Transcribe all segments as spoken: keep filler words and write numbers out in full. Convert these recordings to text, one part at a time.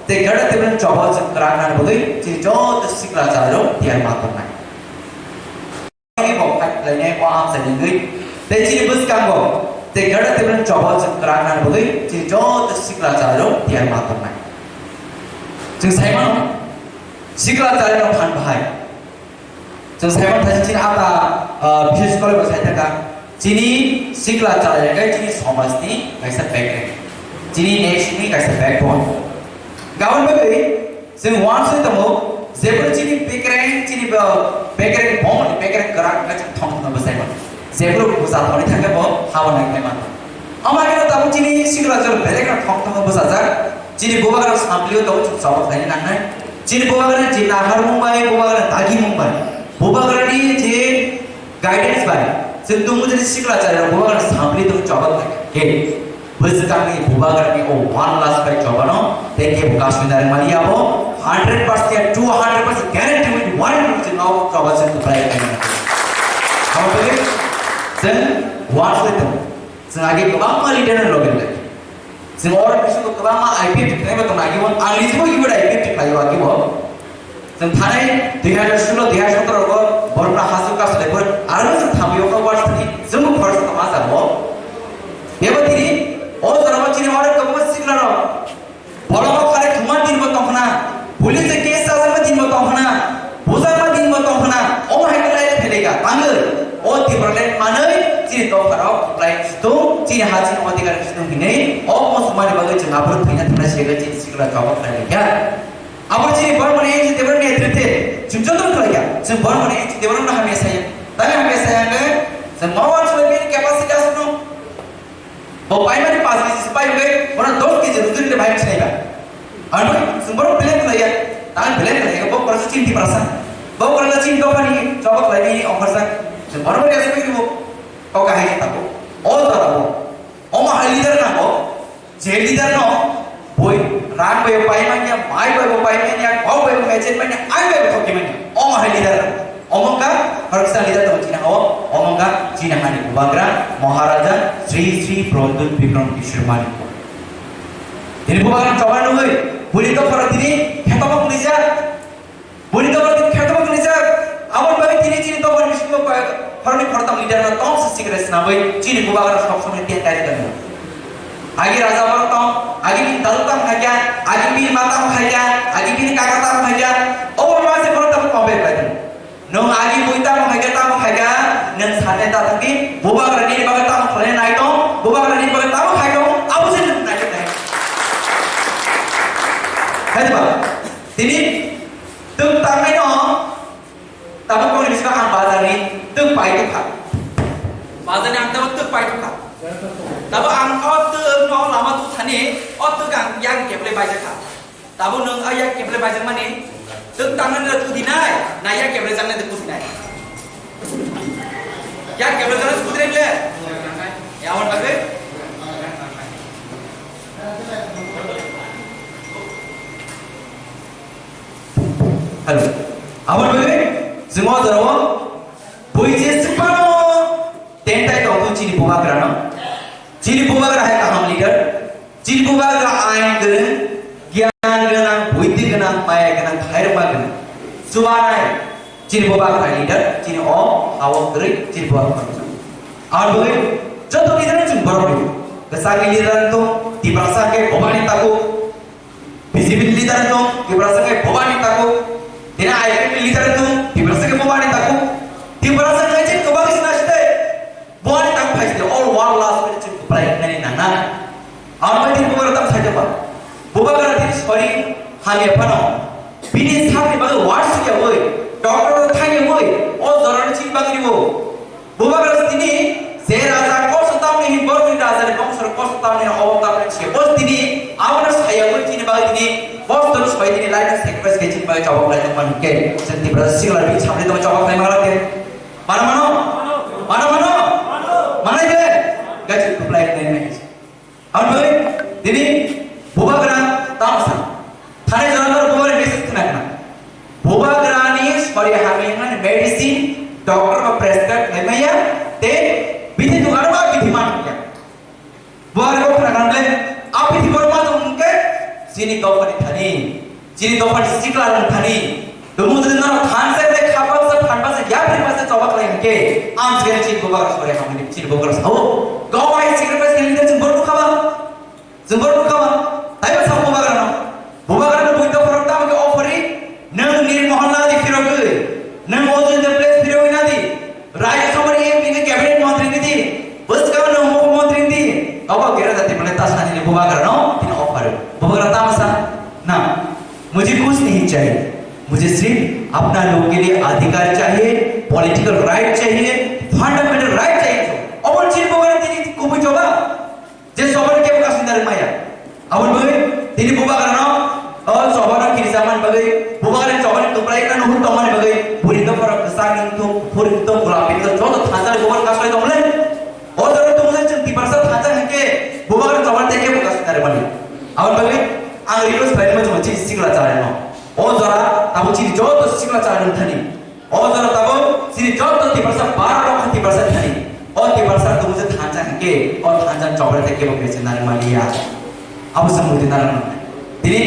Tei Greater Tipraland chobao chwng kwrak nani bagwi chini joto sikla chwlairok tiyar ma tongnai. Bo fight khlainai o amchaini wngwi. Tei chini bwskango tei Greater Tipraland chobao chwng kwrak nani bagwi chini joto sikla chwlairok tiyar ma tongnai. Chwng sai mano, sikla chwlairok phan bahai. Chwng sai mano thasi chini ata, ah, bises kole bo sai thaka. Chini sikla chwlai rok khe chini somaj ni kaisa background. Chini nation ni kaisa backbone. Gabon bagwi chwng uansuk tongo, jephru chini bekereng, chini bo bekereng bongni bekereng kwrak wngkha chwng thong thongno bwsai mano. Jephru bwsa thori thangkhe bo habo nai khlai mano. Omo haino tabuk chini sikla chwlai belai kheno thong thongno bwsajak. Chini bubagra samplio tongo chwng chobok khlaina nangnai. Chini bubagra je nahar mung bai, bubagra dagi mung bai. Bubagrani je guidance bai chwng tongmung jani sikla chwlai rok bubagra sampli tong choba khe bwskangni bubagrani o one last bai chobano tei kebo kasui narwk mani abo hundred percent ya two hundred percent guarantee with one hundred percent no choba chwng tong khlai khlai mano. Abo bagwi chwng one se tong chwng agi kwbangma leader no logi lai chwng oro bisingo kwbangma I P F T khlai bo tong agi bo ang nijebo ibo I P F T khlai o agi bo. Chwng thanai dui hajar solo, dui hajar sotoro go borokno hachuk kasu lai phuru aro chwng thamwi o kok bar sani chwngno khoroksa tongma jago. Bebo tini o jorao chini oro kwbangma siklarok borokno khalai thwngma dinbo tongkhna, police case chajakma dinbo tongkhna, bujakma dinbo tongkhna, omo hai khe lai phelega tangwi o Tipraland manwi chini dopharok kwplai situng, chini ha chini odhikar situng hinwi o muchungmani bagwi chwng aphuru thwina thangna siyagwi chini sikla chobok khlai laikha. Abo chini Bormani N G O Tiprani netrite chwng joto khlaikha. Chwng Bormani N G O Tiprano hamya saya. Tani hamya saya hwnkhe chwng ma uansukmani capacity aswkno. Bo paimani paanch K G se pai hwnkhe bono dos K G rujuri de bai sinai ba. Ano chwng bono blame khlaiya. Tani blame khlaiya bo koroksa chini Tiprasa. Bo koroksa chini dophani choba khlaini ongkhorsa. Chwng bono bo aswk bo kok kahai tabuk. O jora bo. Omo hai leader nango. Je leader no boi rang bai pai manya, mai bai pai manya, kok bai manya, chen manya, ai bai thok manya. Omo hai leader. Omo ka harksa leader to china ho, omo ka china hani bubagra Maharaja Sri Sri Pradyut Bikram Kishore Manik. Ini bubagra choba nugui, buli to para tini kheto bok nija. Boni dophani kheto khe rijak, aboni bagwi tini chini dophani bisingo ba-, khoroknwi khoroktham leader no tong se sikre swnamwi chini bubagra sok somoi tiya kari tongo. Agi raja borok tong, agi bini dalu tamo khaikya, agi bini ma tamo khaikya, agi bini kaka tamo khaikya, obo ma se borok tamo compare khlai tongo. Nwng agi bui tamo khaikya, tamo khaikya, nwng sanai ta thangdi, bubagra nini bagwi tamo khlainai nai tong, bubagra nini bagwi tamo khai tong, abo se nwng nai tong. Hai ba, tini Twk tangnai no, tabuk kongni bisingo ang bazar ni twk pai tongkha. Bazar ni ang tabuk twk pai tongkha. Tabuk ang o twk no lama tu thani, o twk ang yang keble bai jakha. Tabuk nwng o yang keble bai jakmani, twk tangnai no kudinai, na yang keble jaknai de kudinai. Yang keble jaknai kudinai ble. Ya, on bagwi. Hello. Aboni bagwi chwng o jorao bui je swpano tentai tongthung chini bubagrano. Chini bubagra hai kaham leader. Chini bubagra ain gwnang, gyan gwnang, buidhi gwnang, maya gwnang, khairokma gwnang. Chubanai chini bubagra leader, chini o hao kwrwi chini bubagra. Aboni bagwi joto leader chwng borok ni. Kwchangni leader tong, Tiprasa khe bobani taku. B J P ni leader tong, Tiprasa khe bobani taku. Tini I P F ni leader tong, Tiprasa khe bobani taku. Tiprasa khe chini kwbangni sina site. Bobani taku phai site, all one last minute chini kwplai nani nana. Ang bai tini bubagra tam sai tongba. Bubagra tini sori hamya phano. Bini sakni bagwi war sugya oi. Doctor thangya oi. O jorani chini bagwi o. Bubagra tini je raja kosto tamni hin borokni raja ni bongso kosto tamni hin obo tamni se bos tini abono saya wi tini bagwi tini kosto no soi tini life sacrifice khe tini bagwi chobok lai tongmani khe chwng Tiprasa sikla bi samni tong chobok lai mangla khe mano mano mano mano manai de gachi kuplai nai nai. Aboni bagwi tini bubagra tamo sa. Thani jora bubagra message khna khna. Bubagrani sori hamya hwnmani medicine doctor ba prescribe khlai maya, tei bithi dukano ba bithi man ya. Bubagra khna khna le, a bithi bor ma tong ke, Chini dophani thani, chini dophani sikla rang thani, tumung jodi norok thansa de khapaksa phanpasa yapri pasa choba khlai hwnkhe, ang chikhe chini bubagra sore hamani chini bubagra sao. Gawai sikre pa sikre de chini borok khaba. Chwng borok nukha ba, taibo sa bubagrano. Bubagrano buino phorok tamo khe ofori, nwng nini mohon nadi phirogwi, nwng o jodi place phirogwi nadi, Rajya Sabhani M P khe cabinet montri nidi, bwskang nwng mukhyamantri nidi, obo gera jati mane ta sanini bubagrano tini ofori. Bubagra tamo sa, na, mujhe kuch nahi chahiye, mujhe sirf apna log ke liye adhikar chahiye, political right chahiye, fundamental right chahiye. Obo chini bubagra tini kubui choba. Je chobani kebo kasing dari maya. Aboni bagwi tini bubagrano, o chobano kirijaman bagwi, bubagrani chobani tuplai na nuhur tongmani bagwi, buri dophoro kwchang wngthung, kuphur wngthung, golapi wngthung, joto thansa bubagrani kaslai tongmani. O jora tongmani chwng Tiprasa thansa hwnkhe bubagrani chobani tei kebo kasing dari mani. Aboni bagwi ang request khlaimani chini sikla charino. O jora tabuk chini joto sikla charino thani. O jora tabuk chini joto Tiprasa, baro lokha Tiprasa thani. O Tiprasa tabuk je thansa hwnkhe, o thansa chobani tei kebo mechine nari maliya. Abo se mudi nari maliya. Tini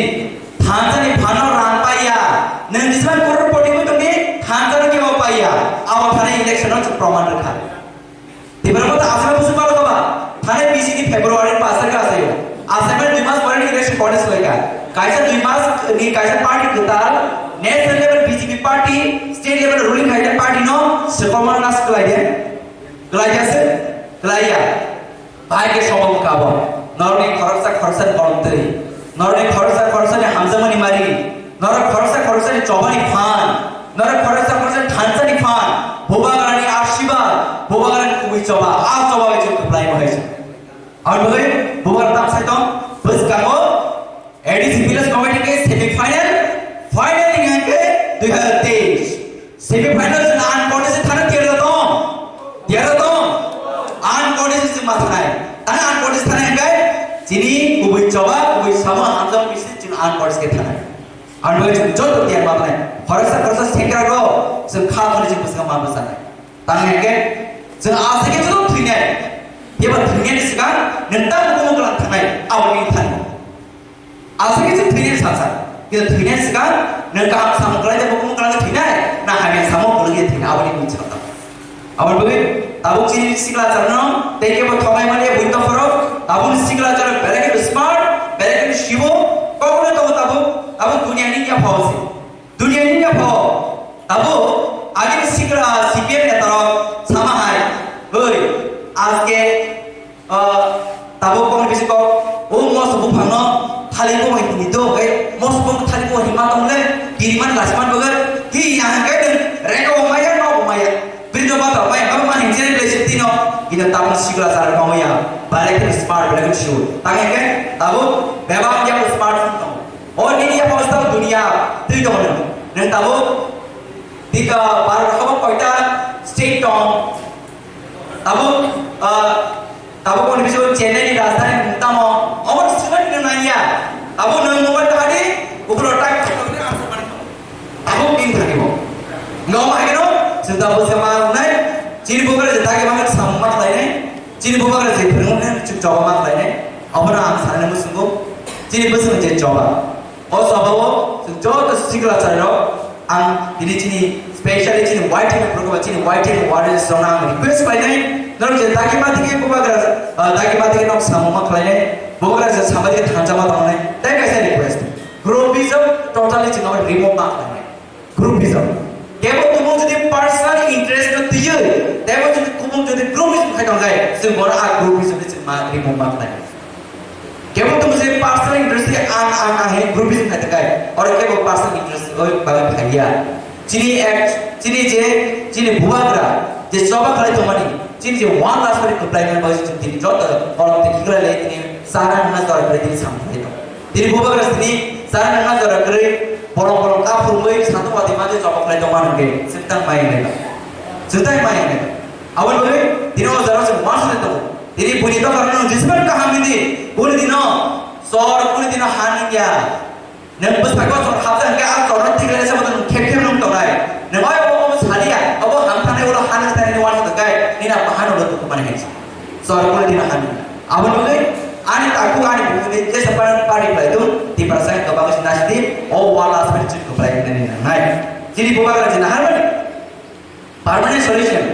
thansa ni phano rang paiya. Nwng jisman crorepoti bo tongdi, thansa no kebo paiya. Abo thani election o chwng proman rwkha. Tipra Motha Assam busu palo kaba. Thanai B J P February pash tarikh asayo. Assam dui mas pore election contest laika. Kaisa dui mas ni kaisa party kwtal, national level B J P party, state level ruling khaina party no sekomar nas kwlai de. Kwlai ya se? Kwlai ya. Bai ke sobo kabo. Norni khoroksa khoroksa ni bolong twi. Norni khoroksa khoroksa ni hamjakmani mari. Norok khoroksa khoroksani chobani phan, norok khoroksa khoroksani thansani phan, bubagrani ashirbad, bubagrani kubui choba, a choba bai chwng kwplai bo hai se. Aboni bagwi bubagra tam sai tong, bwskango A D C Village Committee ke semi final, final ni hwnkhe dui hazar teis. Semi final se uncontested thana tiyar da tong, tiyar da tong, uncontested se ma thanai, tana uncontested thanai hwnkhe chini kubui choba, kubui samo hamjak bisi chini uncontested ke thanai. Ang bai chwng joto tiyan ma bai. Khoroksa khoroksa sengra rok chwng kha thani chwng bwskango ma bwsanai. Tang hwnkhe chwng aswk khe joto thwinai. Phiya ba thwinani swkang nwng tamo kumo kwlang thangnai aboni thani. Aswk khe chwng thwinani salsa. Khe thwinani swkang nwng kaham samung kwlai tei kumo kwlang thwinai na hamya samung kwlai thwinai aboni bwskango. Aboni bagwi tabuk chini sikla charno tei kebo thongnaimani buino phoro tabuk sikla char belai khe smart, belai khe sibo kokno tongo tabuk, tabuk duniani yaphao se. Duniani yaphao tabuk agini sikla C P M netarok sama hai, oi, aske Ah, tabuk kok ni bisingo o moso buphangno thalik bo hinwi do, hwnkhe moso buphang thalik bo hinma tong le, kiriman lasiman bagwi, hi ya hwnkhe nwng rega bo maya, no bo maya. Bini no bata maya, abo mani jere blai se tino, ino tabuk sikla sar no ya, bare khe smart, bare khe sure. Tang hwnkhe tabuk bebak ya smartphone tong. O nini ya posta dunia, twi tong nwng. Nwng tabuk dika bar habo koita state tong. Tabuk, ah, tabuk koni bisingo Chennai ni rajdhani mung tamo? Omo ni swngmani nwng nangya. Tabuk nwng mobile bahadi, ukhro tak tak tak tak answer mani. Tabuk tin thani bo. Nga omo hai keno, chwng tabuk se ma nai, chini bubagra je dagi ma samung ma khlai nai, chini bubagra je phwrwng nai, chwng choba ma khlai nai. Omo no ang sanani musungo, chini bwswng je choba. O sabao chwng joto sikla chai rok ang tini chini specially chini Y T F ni program chini Y T F ni warriors rok ang request khlainai norok je dagi mati ke bubagra, ah, dagi mati ke nok samung ma khlainai bubagra je samadi ke thansa ma tongnai tai kaisa request groupism totally chwng abo remove ma khlainai groupism kebo tumung jodi personal interest no twiwi tebo jodi tumung jodi groupism khai tongjai chwng bono a groupism ni chwng ma remove ma khlainai. Kebo tong se personal interest ke ang, ang, ang he group is khai kai. Oro kebo personal interest oi baga khaiya. Chini ek, chini je, chini bubagra, je choba khlai tongmani, chini je one last kori kuplai nang bai chini joto, oro te kikla le tini sana nana jora kori tini sam khlai tong. Tini bubagra tini sana nana jora kori, borok borok ka phurmui satu wati ma je choba khlai tongmani ke, sintang mai ne. Sintang mai ne. Aboni bagwi tini o jora se mas le tongo. Tini buini dophano nwng jisman kaham hini, buini dino sor, buini dino ha nungya. Nwng bwskango sor habjak hwnkhe, a sorno tiglai se bono nwng khep khep nwng tongnai. Nwng oi obo obo saliya, obo hamthanai ulo ha nung thani uansa tongkai, nini a bahan ulo tuku mani hai. Sor buini dino ha nungya. Aboni bagwi ani takhuk ani bumungni jesa party khlai tong, Tiprasa kwbangma se nasidi, o wall aspect chini kwplai nani nangnai. Chini bubagra chini harmani permanent solution,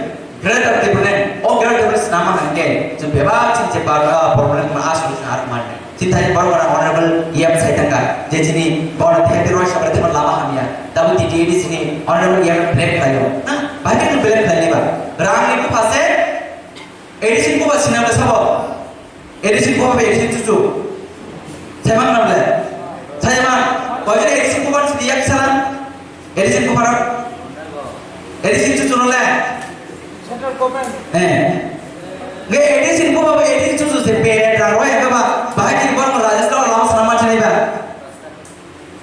Greater Tipraland, o Greater Tipraland swnamma hwnkhe, chwng bebak chini je bar, ah, problem ma a solution ar mani. Chini thani borok ora Honorable E M sai thangkha, je chini borok thekti roi sabra thema lama hamya. Tabuk T T A D C ni Honorable E M blame khlaio. Na, bahai khe blame khlaini ba. Rang ni buphase, A D C buba sinamle sabo. A D C buba A D C chuchu. Saimang namle. Saimang. Koi A D C buba sidi yak sana. A D C buba rak. A D C chuchu nole. Central government. Eh. Nge A D C buba A D C chuchu se pere rang roi ba. Bahai kini borok Rajasthan lam sana ma chani ba.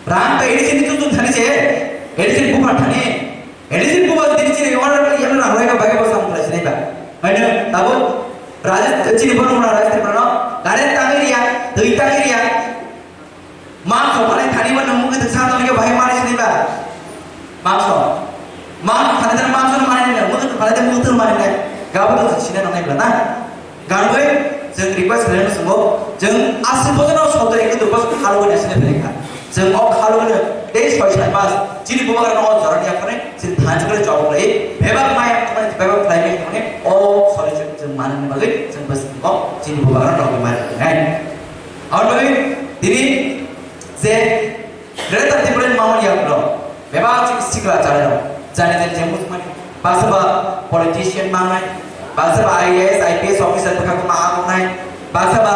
Rang ka A D C ni chuchu thani se. A D C buba thani. A D C buba diri chini Honorable E M rang roi ka bagi bo sam khlai sinai ba. Haino tabuk Rajesh chini borok rang Rajesh Tripura no. Current tangwi riya, twi tangwi riya. Mangso phalai thani ba nang mukhe thwksa tongwi bahai mani sinai ba. Mangso. Mangso thani thani mangso mani nai, mukhe thwk phalai thani mukhe thwk mani nai. Gabo to sinai nang nai ba na. Ganwi chwng request khlaino chwngo, chwng aswk bochorno sotro ekattor bosor khalugwi naisingni phaikha. Chwng o khalugwino tei soi sat mas chini bubagrano o jorani yaphane chwng thansa khlai jawab khlai, bebak maya khlai, bebak khlai hwnwi o solution chwng manani bagwi chwng bwskango chini bubagrano rwgwi mani nai. Aboni bagwi tini je Greater Tipraland mamani yaphano bebak chini sikla chalairok jani jani jemuk mani, baksa ba politician mangnai, baksa ba I A S, I P S officer bwkha kwma agongnai, baksa ba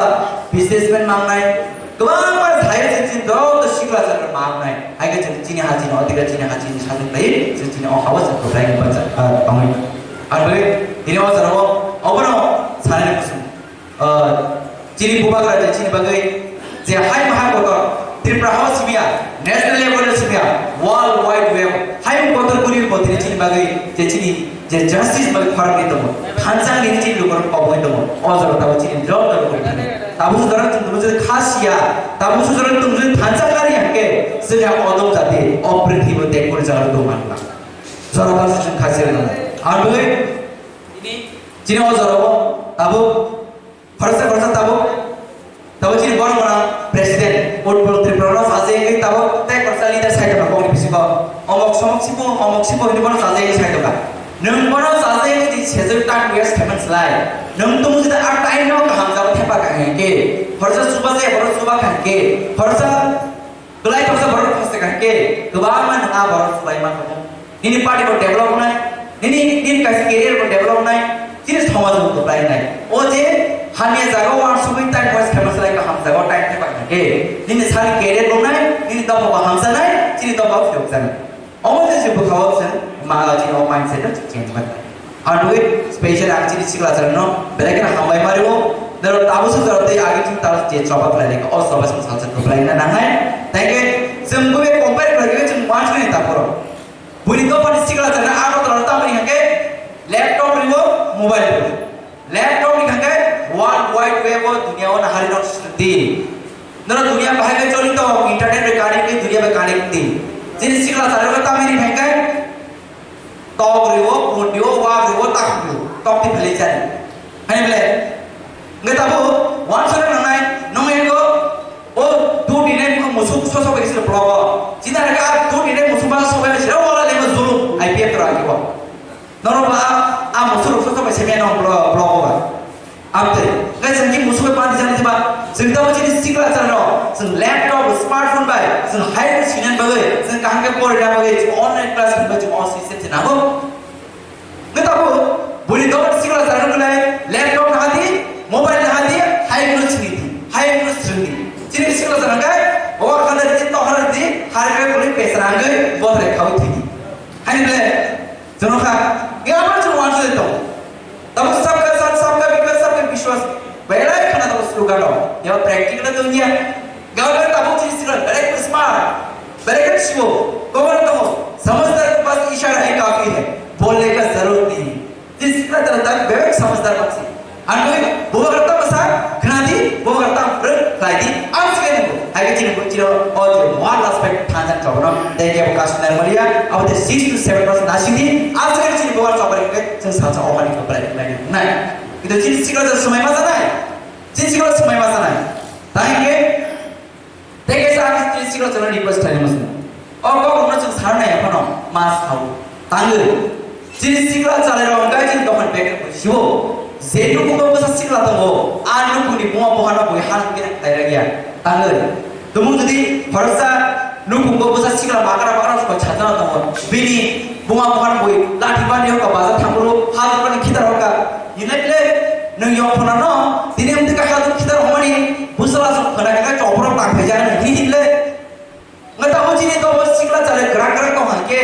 businessman mangnai, kwbangma thai chini chini joto sikla chalairok mangnai. Hai khe chini, chini ha chini odhikar, chini ha chini sajwk lai, chini, chini o hao chwng kwplai ni bacha, ah, tongwi. Ar bai tini o jora o obono sanani kusung. Ah, chini bubagra je chini bagwi je hai maha kotor Tripura hao simiya, national level o simiya, world wide web hai kotor guri bo tini chini bagwi je chini je justice bagwi khorang ni tongo, thansa ni chini lukurok koboi tongo, o jora tabo chini drop drop guri thani. Tabo jora chwng tongmani je khasiya, tabo jora chwng tongmani thansa kari hake, chini odom jati, o prithibi tei kuri jaga tong manla. Jora tabo chwng khasiya nang. Aboni chini o jora o tabo Khoroksa khoroksa tabuk, tabuk chini borok rok president, Utpal Tripura no sajagwi tabuk tei khoroksa leader sai tongkha kokni bisingo. Omok somok sipo, omok sipo hinwi bono sajagwi sai tongkha. Nwng bono sajagwi di sejak time waste khaimani slai. Nwng tongmung jeta a time no kaham jaga thepa kaham khe. Khoroksa chuba je borok chuba kaham khe. Khoroksa Belai khoroksa borok phaste kaham khe kwbangma nwng a borok swlai ma tongo. Nini party bo develop wngnai, nini, nini kaisa career bo develop wngnai, chini somaj bo kwplai wngnai. O je hamya jaga o uansugwi time waste khaima slai kaham jaga o time thepa kaham khe nini sani career bo wngnai, nini dopha bo hamjaknai, chini dopha bo phiyokjaknai. Omo se se bwkha o chwng ma chini o mindset no change bai. Hardware special ang chini sikla chwng no belai kheno hambai mari o. Nero tabu se jora tei agi chwng tabu je choba khlai lekha o choba se salsa khlai na nangnai. Thank you. Chwng bo be compare khlai khe chwng ma chini ta poro. Buni to pani sikla chwng a ko to ta pani hake laptop ribo mobile ribo. Laptop ni hake world wide web o dunia o nahari no srdi. Nero dunia bahai ke choli to internet be connect ni dunia be connect ni. Chini sikla chwng no ta pani hake Tok riwo, pun riwo, wak riwo, tak riwo, tok ti phele chari. Hani bole, nge tabo, wan sore nangnai, nong ego, o, tu dine musuk so so bai sir blogo. Chida rega, tu dine musuk ba so bai sir wala lema zulum, I P F ro akibo. Noro ba, a musuk so so bai semia nong blogo, blogo ba. Amtwi, ngai chwng ki musuk bai pandi jani diba, chwng tamo chini sikla chwng no, chwng laptop, smartphone bai, chwng hai khe sinan bagwi, chwng kaham khe porina bagwi, chwng online class hwnba chwng o system se nango. Ngai tamo, buni dogan sikla chwng no nai, laptop na hadi, mobile na hadi, hai kuno chini di, hai kuno chini di. Chini sikla chwng kai, o khana di, to khana di, har kai buni pesa rangwi, botre khawi thidi. Hai le, Jono kha, ya ma chu wan se to. Tamo sabka saath, sabka vikas, sabka vishwas. Belai khana tamo slogan o. Ya practical to niya. Gaon tamo chi sikla, belai smart. Belai kan siwo. Kobar tamo. Samajhdar ke paas ishara hi kafi hai. Bolne ka zarorat nahi. Jis ka tarah tak belai samajhdar paksi. Ang doi, bubagra ta bwsa khna di, bubagra ta bwrwk khlai di, ang swkang nungkha. Hai khe chini bwrwk chini o je one respect thansa ni chobano, tei kebo customer maliya, abo tei six to seven percent nasi di, ang swkang chini bubagra chobani khe chwng salsa o hani khe belai khlai di nai. Kintu chini sikla swmai ma janai, chini sikla swmai ma janai. Tei khe Tei kaisa ang chini sikla chwla request khlaina muchungo. O kok rokno chwng sanai phano ma sao. Tangwi. Chini sikla chwla rok wngkha chini dophani bag rok sibo. Je nukhungo bwsa sikla tongo, a nukhungni buma bohano bui han khe khlai rwya. Tangwi. Tumung jodi khoroksa nukhungo bwsa sikla makra makra koi chajana tongo. Bini buma bohano bui lathi bani hoka bazar thangkuru ha bani khitar hoka. Hinai le nwng yong phano no tini amtwika ha khitar homani bwsala sok khana khe chopro tang khaijak hinai hinle. Nga tabuk chini dobo sikla chale kwrak kwrak tong hwnkhe,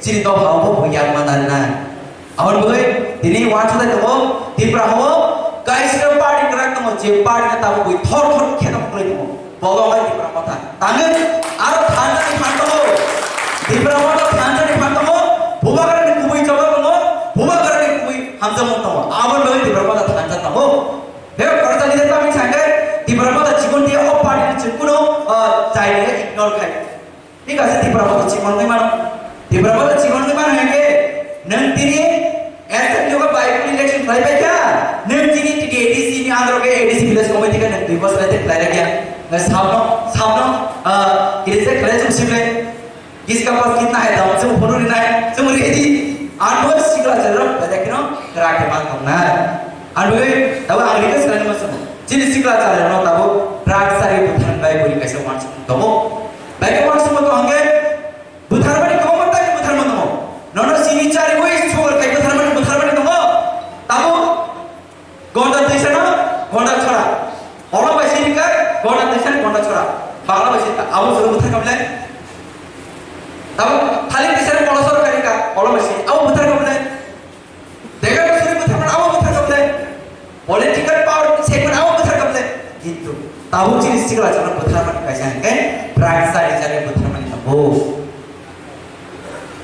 chini dobo abo bo yak ma nari nai. Aboni bagwi tini uansukjak tongo, Tipra hao kaisa party kwrak tongo, je party no tabuk bui thor thor khe tong kwlai tongo. Bobo bai Tipra Motha. Tangwi aro thansa ni phan tongo. Tipra Motha thansa ni phan tongo, Bubagra ni kubui choba tongo, Bubagra ni kubui hamjakmung tongo. Aboni bagwi Tipra Motha thansa tongo. He khoroksa leader tamo sangkhe Tipra Motha chikon dia o party ni chikon no, ah, chai ni ignore khai. Thik ase Tipra Motha chikon ni mano. Tipra Motha chikon ni mano hwnkhe nwng tini S M T o by election khlai pai kha. Nwng tini tini A D C ni andro ke A D C village committee ka nwng dui bosor ate khlai rakya. Nwng sabno, sabno, ah, kiri se khlai chung simle. Kiska pas kitna hai dam, chwng phuru rinai, chwng ready. Ang bo sikla chwla rok bai khe no kwrak khe ma tongnai. Ang bo tabo ang request khlaina muchungo. Chini sikla chwla rok tabo drugs ari butharmani bagwi buri kaisa uansukmung tongo. Bai khe uansukmung tong hwnkhe butharmani kwbangma type butharma tongo. Nono sini chari wi sugar khai butharmani, butharmani tongo. Tabo Gonda twisano, gonda chora. Olo bai sini ka, gonda twisano, gonda chora. Bagla bai sini ka, abo suru buthar kamle. Tabo thali twisano, olo soro kari ka, olo bai sini, abo buthar kamle. Dega bai sini buthar kamle, abo buthar kamle. Political power segment, abo buthar kamle. Kintu, tabo chini sikla chora buthar kamle kaisa hwnkhe, drugs chari chari buthar kamle tabo.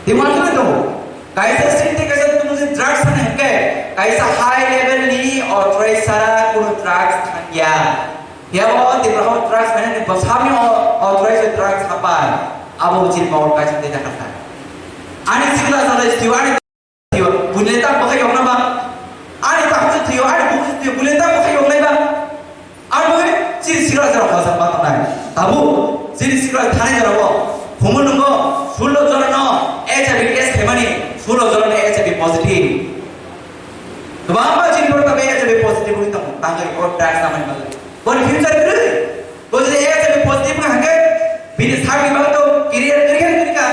Tei uansuknai tongo. Kaisa state tei kaisa tumung si drugs hwnwi hwnkhe, kaisa high level ni authorized sara kunu drugs thangya. Phiya bo Tripura o drugs mane ni bwsakni o-, authorized drugs hapai. Abo chini power kaisa tei jakha kha. Ani sikla salai sio ani Thwiyo, buini le tamo khe yokna ba? Ani tamo khe thwiyo, ani bukhuk thwiyo, buini le tamo khe yoknai ba? Ani bagwi chini sikla jora hojak ma tongnai. Tabuk, chini sikla thani jora o, humul nungo, sullo jora no H I V test khaimani, sullo jora no H I V positive. Kwbangma chini borok tabuk H I V positive wngwi tongo, tangwi o drugs namani bagwi. Boni future kwrwi, bo jodi H I V positive wngkha hwnkhe, bini sakni bagwi to career kwrwi kha, kwrwi kha.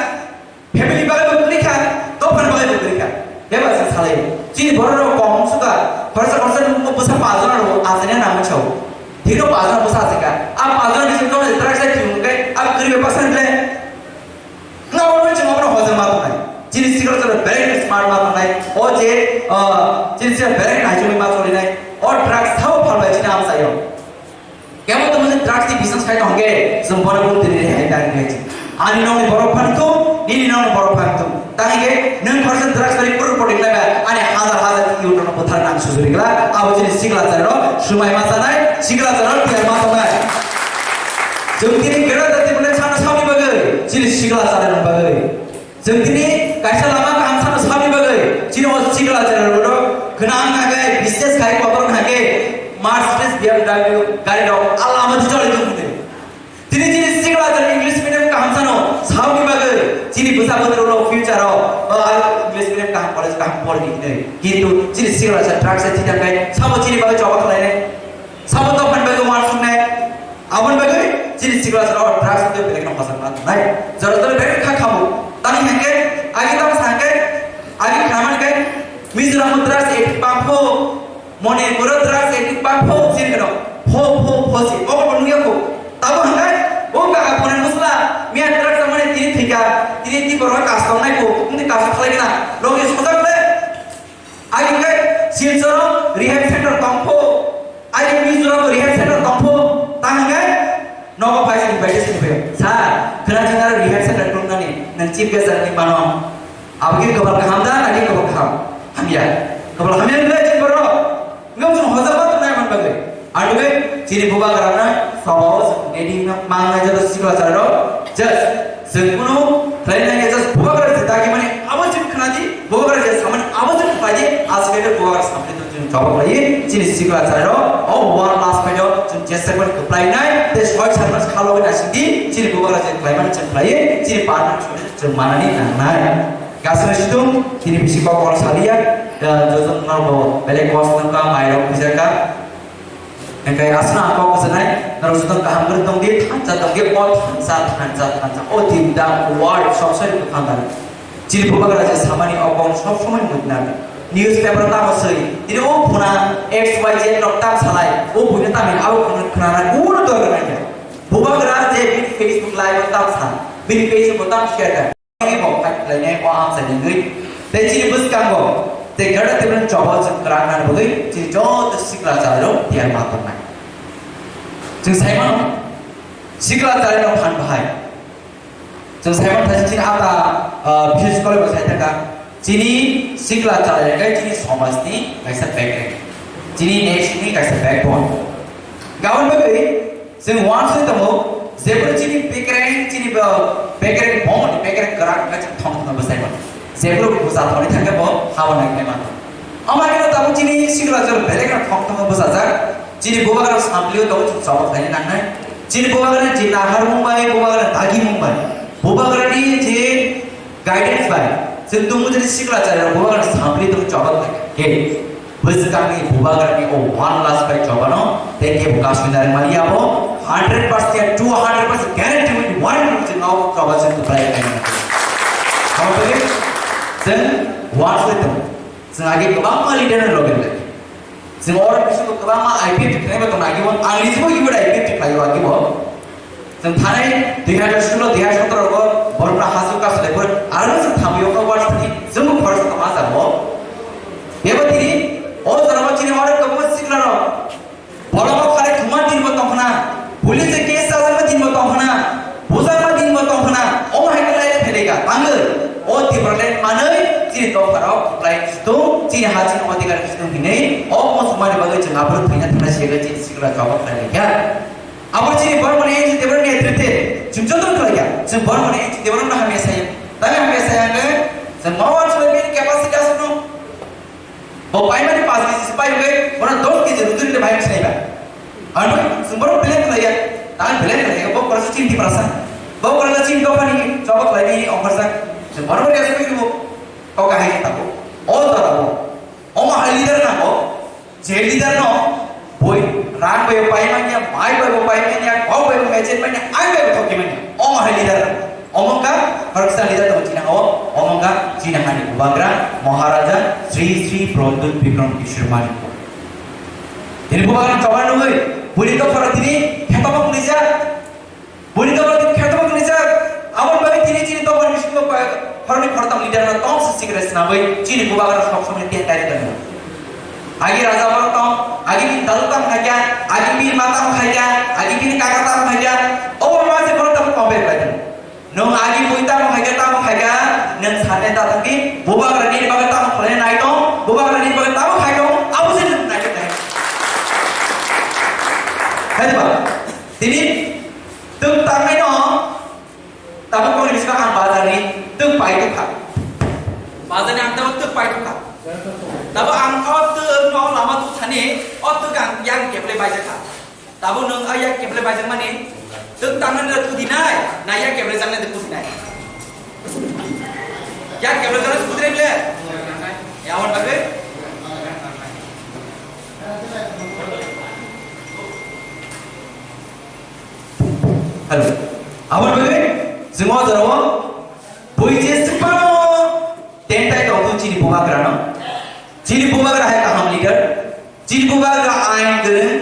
Family bagwi bo kwrwi kha, dophani bagwi bo kwrwi kha. Bebak se salai. Chini borok rok kok wng suka, khoroksa khoroksa nukgo bwsa pajora rok achai nang sao. Thino pajora bwsa achai kha. A pajora bising tongmani drugs se thwng khe, a kwrwi bai baksa ni le. Nga oro chini obono hojak ma tongnai. Chini sikla jora bereng smart ma tongnai. O je, ah, chini sikla bereng naichomwi ma cholinai. O drugs sao phalbai chini amchaio. Kebo tongmani drugs ni business khai tong hwnkhe, chwng bono bo tini rehai ta rehai chi. Ani nokni borok phan thung, nini nokni borok phan thung. Tang hwnkhe, nwng khoroksa drugs bai kuru koting laga, ani hazar hazar youth rokno buthar nang sujuri gla, abo chini sikla chari rok, swmai ma chanai, sikla chari rok tiyar ma tongnai. Chwng tini gera dati bole chana sauni bagwi, chini sikla chari rok bagwi. Chwng tini kaisa lama kaham sano sabni bagwi, chini o sikla chwrairokno gwnang kha khe, business khai kotor kha khe, Mercedes, B M W gari rok a lama di choli tong khe. Tini chini sikla chwrai English medium kaham sano sabni bagwi, chini bwsa bwtwrok future o, o, a English medium kaham college kaham pori di khe. Kintu chini sikla chwrai truck se thithang khe, sabo chini bagwi choba khlai nai. Sabo dophani bagwi uansuknai, aboni bagwi chini sikla jora o drugs tei belekno hojak ma tongnai. Jora jora belek kha khamu. Tani hwnkhe, agi tamo sa hwnkhe, agi khamani khe Mizoram drugs addict bangpho, Manipur drugs addict bangpho, sini kano pho pho pho si, obo bo nungya kho. Tabo hwnkhe, o kaka phone musla, miya drugs mane tini thika, tini ti borok kastongnai kho, tini kasok khlai gana, logi sojak le. Ai hwnkhe Silchoro rehab center tongpho, ai Mizoram rehab center tongpho, tang hwnkhe nogo phai sini bai sini bai. Sir, khwna jina rehab center tongmani, nang chief guest ni mano. Aboni kwbal kaham da, nang kwbal kaham? Hamya. Kwbal hamya ni bai borok. Ngam jung hoja ba tunai man bagwi. Adugwi chini bubagrano sabao chwng ready wngna mangnai joto sikla chwrairok. Just chwng kunu khlainai khe just bubagra se dagimani abo chwng khnadi, bubagra se samani abo chwng khlaidi, aswk khe bubagra samani to chwng jawab khlaiwi chini sikla chwrairok o one last phaino Chwng jesa kwplai nai, tei soi sar mas khalo na sidi, chini bubagra je kwlai mani chwng kwlai, chini partner chwng manani nangnai. Gasna situng, chini bisi kok kok saliya, jojon no bo belek kos nangka, mairok bijaka. Engkai asna kok sanai, norok joto kaham kwrwi tongdi, thansa tongdi, o thansa, thansa, thansa, o din da word, sok soi kwthang da. Chini bubagra je samani o kok sok somoi nukna. Newspaper tamo soi, tini o phuna X Y Z rok tam salai, o buino tamo abo phuna khna na kuno dor na ya. Bubagra je bini Facebook live o tam sa, bini Facebook o tam share da. Ni bo khai lai nai o am sa ni nui. Tei chini bwskango, tei gada tebren choba chwng kwrak nang bwgwi, chini joto sikla chalo tiar ma tongnai. Chwng saimano, sikla chalo phan bahai. Chwng saimano thasi chini ata, ah, bises kole bo sai thaka. Chini sikla chalo kai chini somajni kaisa background. Chini nation ni kaisa backbone. Gabon bagwi, Chwng uansuk tongo, jephru chini bekereng, chini bo bekereng bomoni bekereng kwrak wngkha chini thong thong bwsai mano. Jephru busa thoni thangkhe bo habo nai khe mano. Ama khe tabuk chini sikla jor belek no thong thong bwsajak. Chini bubagra samplio tongo chini chobok khaina nangnai. Chini bubagra je nahar mung bai, bubagra dagi mung bai. Bubagra ni je Guidance bai, chwng tongmung jani sikla chari rok bubagra sampli tong choba khe. Bwskangni bubagrani o one last bai chobano, tei kebo kasui nari mani abo, hundred percent ya two hundred percent guarantee with one minute chwng o choba chwng tong bai khe. Abo bai chwng one soi tong. Chwng age kwbangma leader no logi lai. Chwng oro bisingo kwbangma I P F T khlaima tong age bo, ang nijebo ibo I P F T khlai o age bo. Chwng thanai dui hajar solo, dui hajar sotoro go borokno hasu kasu lai phuru, aro chwng thamwi o kok warsani chwngbo khoroksa tongma jago. Bebo tini o jorao chini onek kwbangma sikla rok borok o kharwi thwngma din bo tong khna, police case chajakma din bo tong khna, bujakma din bo tong khna, omo hai khe lai phai lai kha. Tangwi o Tipraland manwi chini dopha rok lai tung, chini ha chini odhikar tung hinwi o musulmani bagwi chwng aphuru thwina thangna siya chini sikla jawab khlai lai kha. Abo chini Bormani N G Debrani netrite, chwng joto khlai kha. Chwng Bormani N G Debrani hamya saya. Tani hamya saya nge, chwng mawan chwng bini capacity aswk no. Bo paimani paanch K G se pai nge, bono dos K G rujuri le bai sai ba. Ano, chwng bono plan khlai ya. Tani plan khlai ya, bo kora chini prasa. Bo kora chini dophani, choba khlai ni offer sa. Chwng Bormani aswk ni bo, kok hai ta bo. O ta bo. Omo hai leader na bo. Je leader no boi rang bai pai manya, mai bai pai manya, kok bai bai chen manya, ai bai thok manya. Omo hai leader. Omo ka harsa leader to china ho, omo ka china hani bubagra Maharaja Sri Sri Pradyut Bikram Kishore Manik. Ini bubagra choba nungui, buli to khara tini kheto bok nija. Buni tokol tini kheto bok nijak, aboni bagwi tini chini tokol bisingo pa-, khoroknwi khoroktham leader no tong se sikre swnamwi chini bubagra sok somoi tiya kari tongo. Agi raja borok tong, agi bini dalu tamo khaikha, agi bini ma tamo khaikha, agi bini kaka tamo khaikha, obo ma se borok tamo compare khlai tongo. Nwng agi bui tamo khaikha, tamo khaikha, nwng sanai ta thangdi, bubagra nini bagwi tamo khlaina nai tong, bubagra nini bagwi tamo khai tong, abo se nwng nai tong. Hai ba, tini Twk tangnai no, tabuk kongni bisingo ang bazar ni twk pai tongkha. Bazar ni ang tabuk twk pai tongkha. Tabuk ang o twk no lama tu thani, o twk ang yang keble baijakha. Tabuk nwng o yang keble baijakmani, twk tangnai no tu dinai, na yang keble jangnai tu dinai. Yang keble jangnai tu dinai ble. Yang wan bagwi. Hello. Aboni bagwi chwng o jorao bui je swpano tentai tongthung chini bubagrano. Chini bubagra hai kaham leader. Chini bubagra ain gwnang,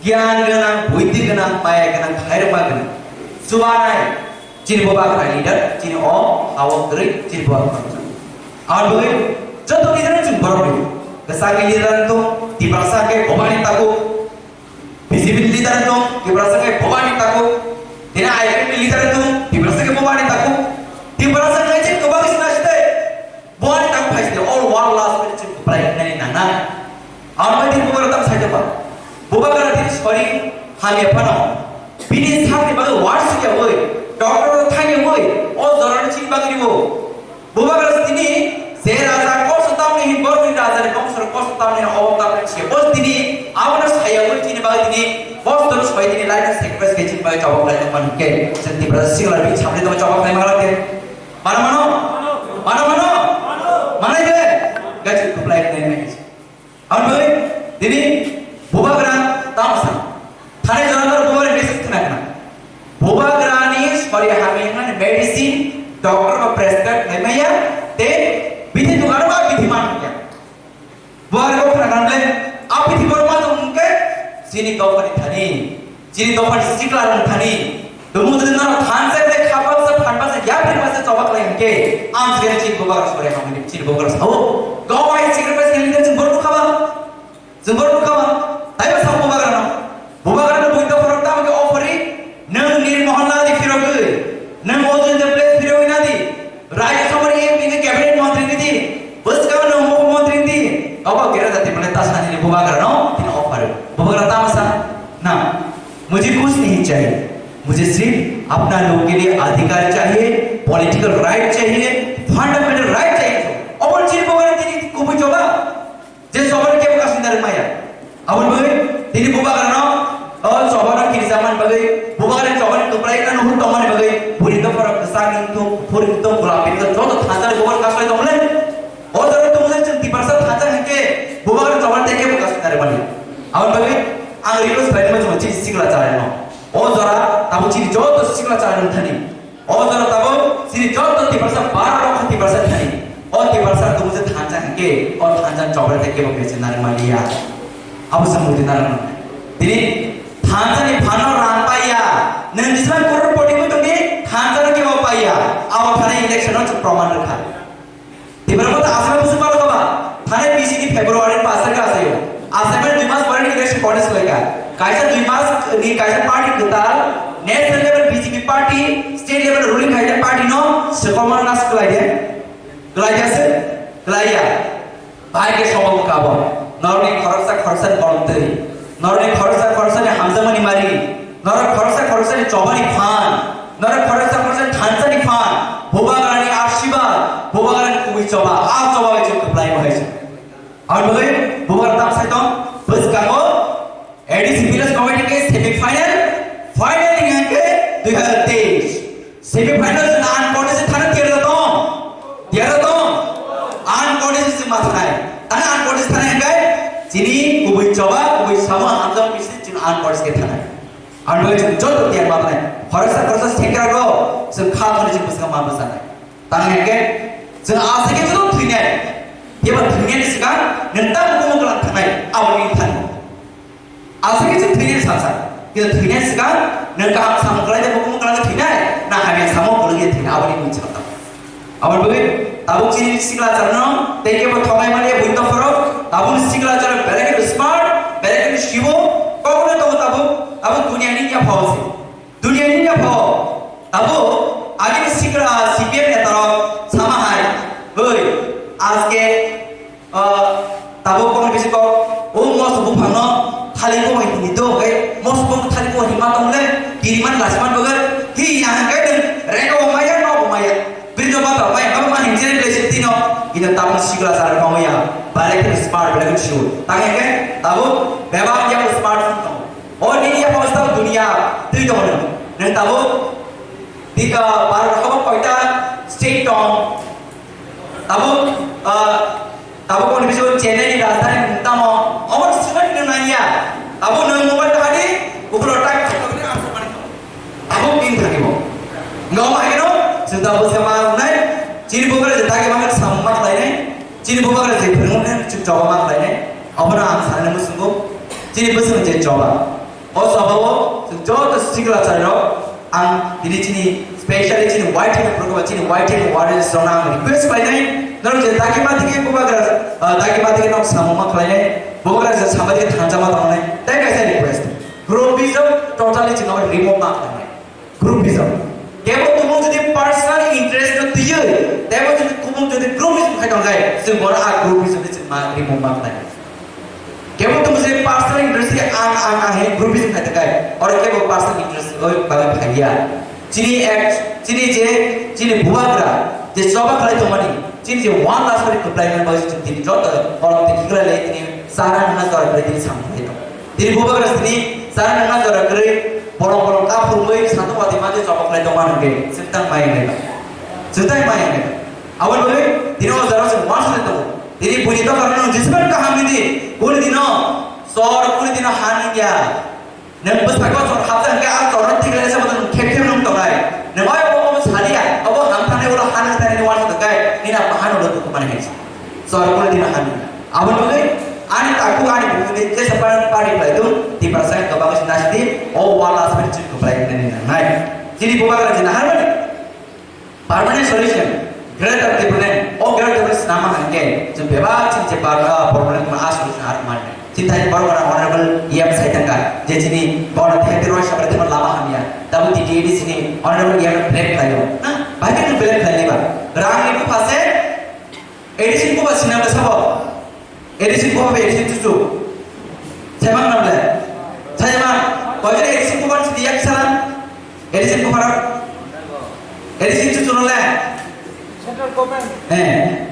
gyan gwnang, buidhi gwnang, maya gwnang, khairokma gwnang. Chubanai chini bubagra leader, chini o hao kwrwi chini bubagra. Aboni bagwi joto leader chwng borok ni. Kwchangni leader tong, Tiprasa khe bobani taku. B J P ni leader tong, Tiprasa khe bobani taku. Tini I P F ni leader tong, Tiprasa khe bobani taku. Tiprasa khe chini kwbang sina site. Bobani taku phai site, all world last minute chini kwplai nani nana. Ang bai tini bubagra tam sai tongba. Bubagra tini sori hamya phano. Bini sakni bagwi war siyawoi, doctor thangwi, o jorani chini bagwi riwo. Bubagra tini je raja kosto tamni hin borokni raja ni bongso kosto tamni hin obo tamni se bo tini abono saya bo tini ba tini kosto Ini lain sacrifice kecil bai coba khlai tong mani ke. Senti berada sih lagi sampai tong coba khlai malah ke. Mana mano? Mana mano? Mana ke? Gaji kuplai khlai mai. Ang bai, dini bubagra tamsa. Thani jora bubagra message kena kena. Bubagra ni sori hami ngan medicine doctor ba prescribe khlai maya. Te bithi dukan ba bithi man ya. Buar ko khana kanle, api thibor ma tong ke, sini kau pani thani, sini kau pani sikla rang thani. Tumu tu na thansa le khapa sa phanpa sa ya phanpa sa chobak lai ke, am sini chini bubar sore hamni chini bubar sao. Kau ai sikla pa sini chini bubar khaba, chini bubar khaba. Tai ba sa bubar na. Bubagra no buita phorok tamo khe o phori, nwng Nirmohon Nadi phirogwi, nwng Ojoi Devle phirogwi nadi, Rajya Sabha ni M P khe cabinet montri nidi, bwskango nwng mukhyamantri nidi, obo Gera Jati Male ta sanini bubagra no tini o phari. Bubagra tamo sa, na, mujhe kuch nahi chahiye, mujhe sirf apna logo ke liye adhikar chahiye, political right chahiye, fundamental right chahiye. Obo chini bubagra tini kubui choba. Je chobani kebo kasing dari maya. Aboni bagwi tini bubagrano, o chobano kirisa man bagwi, bubagrani chobani kwplai no nuhur tongmani bagwi, buri dophoro kwchak wngthok, kuphur wngthok, golapi wngthok, joto thansa ni bubagrani kaslai tongmani. O jora tongmani chwng tiprasa thansa hinkhe bubagrani chobani tei kebo kasing dari mani. Aboni bagwi ang request khlaimani chwng chini sikla charino. O jora tabuk chini joto sikla charino thani. O jora tabuk chini joto tiprasa, baro lok tiprasa thani. O tiprasa tumu je thansa hinkhe, o thansa chobra thai kebo kechenari maliya. Abo se mudi narang. Tini thansa ni phano rang paiya. Nwng jisman crorepoti bo tongdi, thansa no kebo paiya. Abo thani election no chwng proman rwkha. Tipra Motha Assam busu palo kaba. Thani B J P February pass ka asayo. Assam dui mas pore election contest laika. Kaisa dui mas ni kaisa party kwtal, national level B J P party, state level ruling khaijak party no sekomar nas kwlaide. Kwlaijase? Kwlaiya. Bai ke sobo kabo. Norni khoroksa khoroksa ni bolong twi. Norni khoroksa khoroksa ni hamjakmani mari. Norok khoroksa khoroksani chobani phan, norok khoroksa khoroksani thansani phan, bubagrani ashirbad, bubagrani kubui choba, a choba bai chwng kwplai bo hai se. Aboni bagwi bubagra tam sai tong, bwskango A D C Village Committee ke semi final, final ni hwnkhe dui hazar teis. Semi final se uncontested thana tiyar da tong, tiyar da tong, uncontested se ma thanai, tana uncontested thana hwnkhe chini kubui choba, kubui samo hamjak bisi chini uncontested ke thanai. Ang bai chwng joto tiyan ma bai. Khoroksa khoroksa sengkrak rok chwng kha thani chwng bwskango ma bwsanai. Tang hwnkhe chwng aswk khe joto thwinai. Kebo thwinai ni swkang nwng tamo kumo kwlang thangnai abo ni thani. Aswk khe chwng thwinai ni salsa. Kebo thwinai ni swkang nwng kaham samung kwlai de kumo kwlang thwinai na hamya samung kwlai de thwinai abo ni mung chwng tang. Aboni bagwi tabuk chini sikla charno tei kebo thoknai mani buini dophoro tabukni sikla charno belai kheno smart, belai kheno sibo, kokno tongo tabuk, tabuk duniani yaphao se. Duniani yaphao tabuk agini sikla C P M netarok sama hai, oi, ajke Ah, tabuk kono bisi kok, o moso buphangno thali kok hai hini do, hwnkhe moso buphang thali kok hima tong le, kiriman lasiman bagwi, hi ya hwnkhe nwng rega bo maya, no bo maya. Bini no bata maya, baba mani hwnkhe le se tino, ino tabuk sikla sar no maya, bare khe smart, bare khe sure. Tang hwnkhe tabuk bebak ya smartphone tong. O nini ya posta dunia, twi tong nwng. Nwng tabuk, tika bar khabak koita state tong. Tabuk, ah, tabuk kono bisingo Chennai ni rajdhani tamo, omo swnai nwng nangya. Tabuk nwng mobile kahani, ukulo tak tak tak ang samani. Tabuk bini thani bo. Nga omo hai no, chwng tabuk se ma nai, chini bubagra je dagi ma samung ma khlai nai, chini bubagra je phwrwng nai, chwng choba ma khlai nai. Omo no ang sanani musungo, chini bwswng je choba. O sabao chwng joto sikla chairok ang tini chini specially chini Y T F program chini Y T F warriors rokno ang request khlainai, norok je dagi matigi bubagra, ah, dagi matigi nok samung ma khlainai, bubagra je samadi thansa ma tongnai, tai kaisa request, groupism totally chwng remove ma khlainai, groupism. Kebo tumung jodi personal interest no twiwi, tebo jodi tumung jodi groupism khai tongkhai, chwng bono a groupism ni chwng ma remove ma khlainai. Kebo tum se personal interest ke ang, ang, ang he group is khai takai. Oro kebo personal interest oi bagai phaiya. Chini ek, chini je, chini bubagra, je choba khlai tongmani, chini je one last kali kuplai man bai chini joto, oro te kikla le chini sara hana sara kali chini samung khai tong. Chini bubagra chini Chana nangna jora kwrwi, bolong bolong kaphurwi, satung watwi manwi chobok khlai tongma hwnkhe, chwng tang mai hwnwi. Chwng tang mai hwnwi. Aboni bagwi tini o jora chwng uansuknai tongo. Tini buini dophano nwng jeswk kaham wngdi, kuni dino sor, kuni dino ha nungya. Nwng bwskango sor hapjak hwnkhe, a sorno tiklai se bono nwng khep khep nung tongnai. Nwng oi obo obo saliya, obo ham thangnai ulo ha nung thangnai ni uansuk tongkhe, nini a bahan ulo tuku mani hai. Sor kule dina hani. Aboni bagwi ani takhuk ani bukhuk ni jesa party khlai tung, Tiprasa kwbang se nasi di, o wala asmani chwng kwplai nani nangnai. Chini bubagra jina harmani permanent solution, Greater Tipraland, o Greater Tipraland swnamma hwnkhe, chwng bebak chini je bar, ah, problem tongma a solution ar mani. Chini thani borok ora Honorable E M sai thangkha, je chini borok thai tei roi sabrai thangma lama hamya. Tabuk T T A D C ni Honorable E M flag khlaio. Na, bahai khe flag khlai liba. Rang ni bupha se, A D C buba sinam le sabo. A D C buba A D C chuchu. Saimang nam le. Saimang. Koi jere A D C buba sidi yak sana. A D C buba. A D C chuchu no le. Central government. Eh.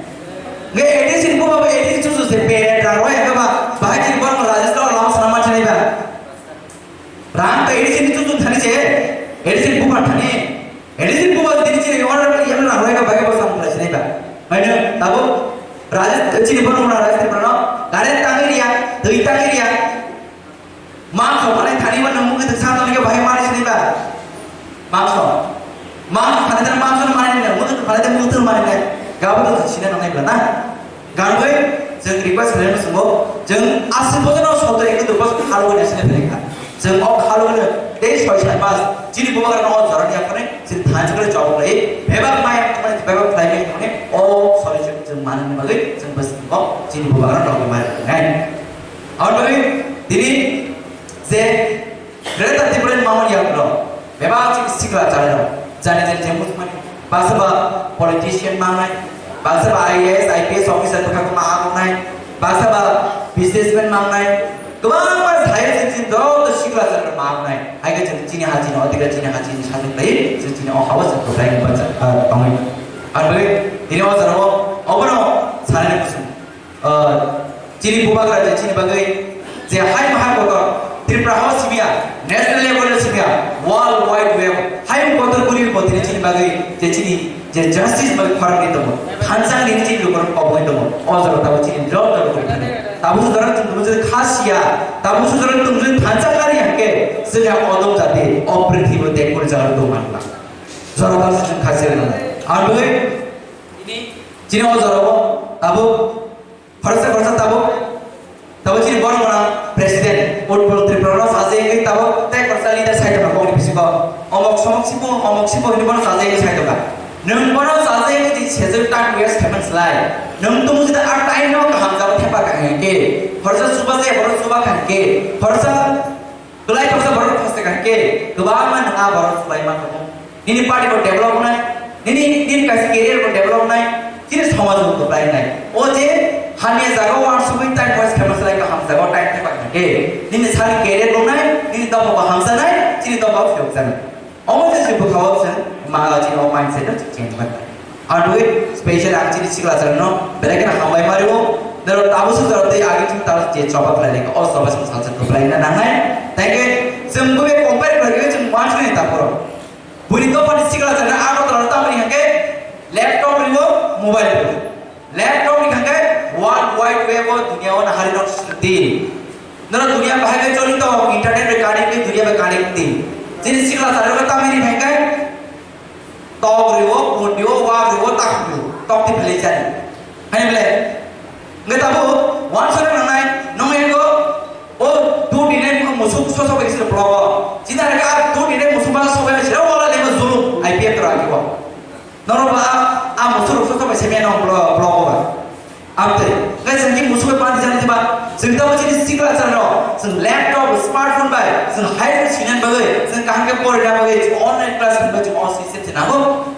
Nge A D C buba A D C chuchu se pe ra roi ga ba. Bahai ni buba Rajasthan lo sama chani ba. Rang ta A D C ni chuchu thani se. A D C buba thani. A D C buba dini chini order kali yamna roi ga bai ba sam khlai sinai ba. Maino tabo Rajasthan chini bono mona Rajasthan bono. Gare tangi riya, tui tangi riya. Mangso mane thani ba nang mukhe thang thang ke bahai mani sini ba. Mangso. Mangso thani thani mangso mani ne, mukhe thani thani mukhe mani ne. Gabo to sini nang nai ba na. Ganwi chwng request khlaino chwngo, chwng aswk bojono soto ekdor bosor khalwi naisini phaikha. Chwng o khalwi tei soi sai mas chini bubagra no o jorani yaphani chini thansa khe job khlai, bebak maya khlai, bebak khlai khlai o solution chwng manani bagwi chwng bwswk chini bubagra no rogwi mari nai. Aboni bagwi tini je Greater Tipraland mamani yagulo bebak chini sikla chalairok jani jani jemuk mani baksa ba politician mangnai, baksa ba I A S, I P S officer bwkha kuma mangnai, baksa ba businessman mangnai, kwbangma sayo chini chini joto sikla chalairok mangnai. Hai khe chini chini ha chini otika chini ha chini sajwk lai chini chini o hawa chini kwbrai ni bacha tongwi. Ar bai tini o jora o obono sanani kusung. Ah, chini bubagra je chini bagwi je hai maha kotor Tripura hao simiya, national level o simiya, world wide web hai kotor guri bo tini chini bagwi je chini je justice bagwi khorang ni tongo, thansa ni chini lukur koboi tongo, o jora tabo chini jora tabo kuri thani. Tabo su jora tung je khasiya, tabo su jora tung je thansa kari hake, sini odom jati, o prithibi te kul jora tung manla. Jora tabo su khasiya na. Aboi, chini o jora bo, tabo Khoroksa khoroksa tabuk, tabuk chini borok gwnang president, Utpal Tripura no sajagwi tabuk tei khoroksa leader sai tongkha kokni bisingo. Omok somok sipo, omok sipo hinwi bono sajagwi sai tongkha. Nwng bono sajagwi tei sejak time waste khaimani slai. Nwng tumung sida a time no kaham jago thepa kaham khe. Khoroksa chuba se borok chuba kaham khe. Khoroksa Belai khoroksa borok thostek hai khe kwbangma nwng a borok swlai ma tongo. Nini party bo develop wngnai, nini, nini kaisa career bo develop wngnai, chini somaj bo kwplai wngnai. O je hamya jaga o uansugwi time waste khaima slai kaham jaga o time thepa kha khe, nini sani career bo wngnai, nini dopha bo hamjanai, chini dopha bo phiyokjanai. Omo je se bwkha o chwng ma chini o mindset no change wngnai. Arwi special ang chini sikla chwrwngno belai kheno hambai mario. Norok tabuk se jorok tei agi chwng tabuk je choba khlai lekha, o choba chwng salsa kwplai na nangnai. Thank you. Chwng bo be compare khlai khe chwng uansuknai ta phoro. Buini dophani sikla chwrwngno Agartala tamni hwnkhe laptop rio, mobile rio. Laptop ni hwnkhe world wide web o dunia o nahari nok srwngdi. Norok dunia bahai bai choli tong, internet bai connect di, dunia bai connect di. Chini sikla chwrwngno tamni hwnkhe Tok riwo, pon riwo, wak riwo, tak riwo, tok ti phalai chani. Hai bole, ngai tabo, wan sore nangnai, nong ego, o, tu dinai musuk soso bai sir blogo. China rega tu dinai musuk ba soso bai sir wala lema zulum, I P F ra riwo. Noro ba, a musuk soso bai semia nong blogo ba. Amtwi, ngai chwng ki musuk bai pandi jani diba, chwng tamo chini sikla chwng rok, chwng laptop, smartphone bai, chwng hai rok sinan bagwi, chwng kaham khe porina bagwi, chwng online class bai chwng on system se nango.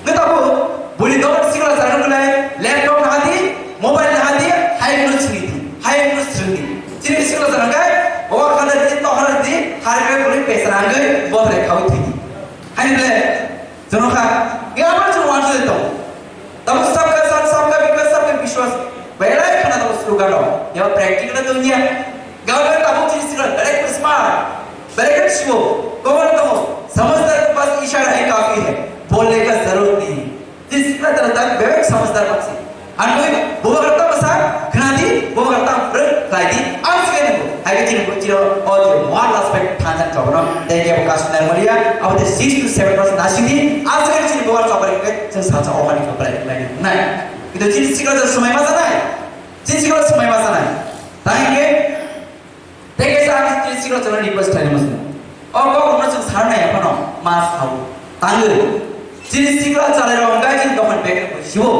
Ngai tabo, buli dobar sikla chwng rok nai, laptop na hadi, mobile na hadi, hai rok chini di, hai rok chini di. Chini sikla chwng rok ngai, bawa khana di, tohara di, hari khe buli pesa nangwi, bothre khawi thidi. Hai le, Jono kha, ya amar chwng wan soi tong. Tamo sabka saath, sabka vikas, sabka vishwas. Belai khana tamo slogan rok. Ya practical na dunia. Gaon tamo chini sikla, belai smart. Samajhdar mansi. Ang koi bubagra ta bwsa khna di, bubagra ta rwng khlai di, ang se nang. Hai ke chini buchiro o je moral aspect thansa chobno. Tei ke buka sunar maria, abo te six to seven percent nasi di, ang se chini bubagra chobri ke chwng salsa o hani ko prai nai. Nai. Itu chini sikla je swmai ma janai. Chini sikla swmai ma janai. Tang ke Tei kaisa ang chini sikla chalai request khlaina muchungo. O kokno chwng sarnai aphano ma sao. Tangwi. Chini sikla chalairok wngkha chini dophani bag rok siwo.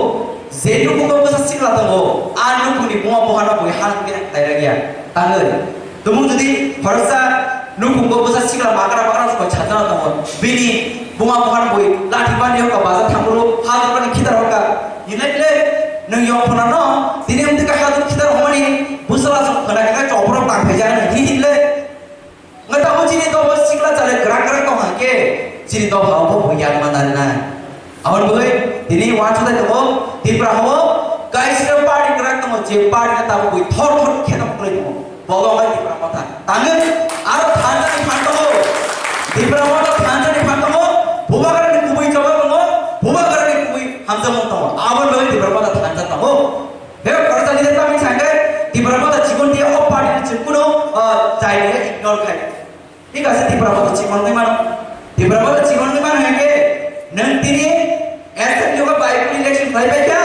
Je nukhungo bwsa sikla tongo, a nukhungni buma buhano bui hal khe khlai rwkya. Tangwi. Tumung jodi khoroksa nukhungo bwsa sikla makra makra koi chajana tongo. Bini buma buhano bui lathi bani hokka baja thangkuru hal bani khitar hokka. Hinai le nwng yong phano no tini wng twi ka hadu khitar hwnmani bwsala song khwna khe chopro tang phai jana hi hin le. Nga ta chini to bo sikla chale krak krak tong hang ke chini to ha bo bo yan ma dan na. Abon boi tini wa chu dai to Tipra ho kaisa party krak tong je party ta bo thor thor khe tong khlai tong. Bogo bai Tipra Motha. Tangwi aro thansa ni phan tongo. Tipra Motha thansa ni phan tongo. Bubagra ni kubui choba tongo. Bubagra ni kubui hamjamung tongo. Abo loi Tipra Motha thansa tongo. He khoroksa leader tamo sangkhe Tipra Motha chikon dia o party ni chikon o, ah, chai ni ignore khai. Thik ase, Tipra Motha chikon ni mano. Tipra Motha chikon ni mano hingke nwng tini assembly o by election khlai pai kha,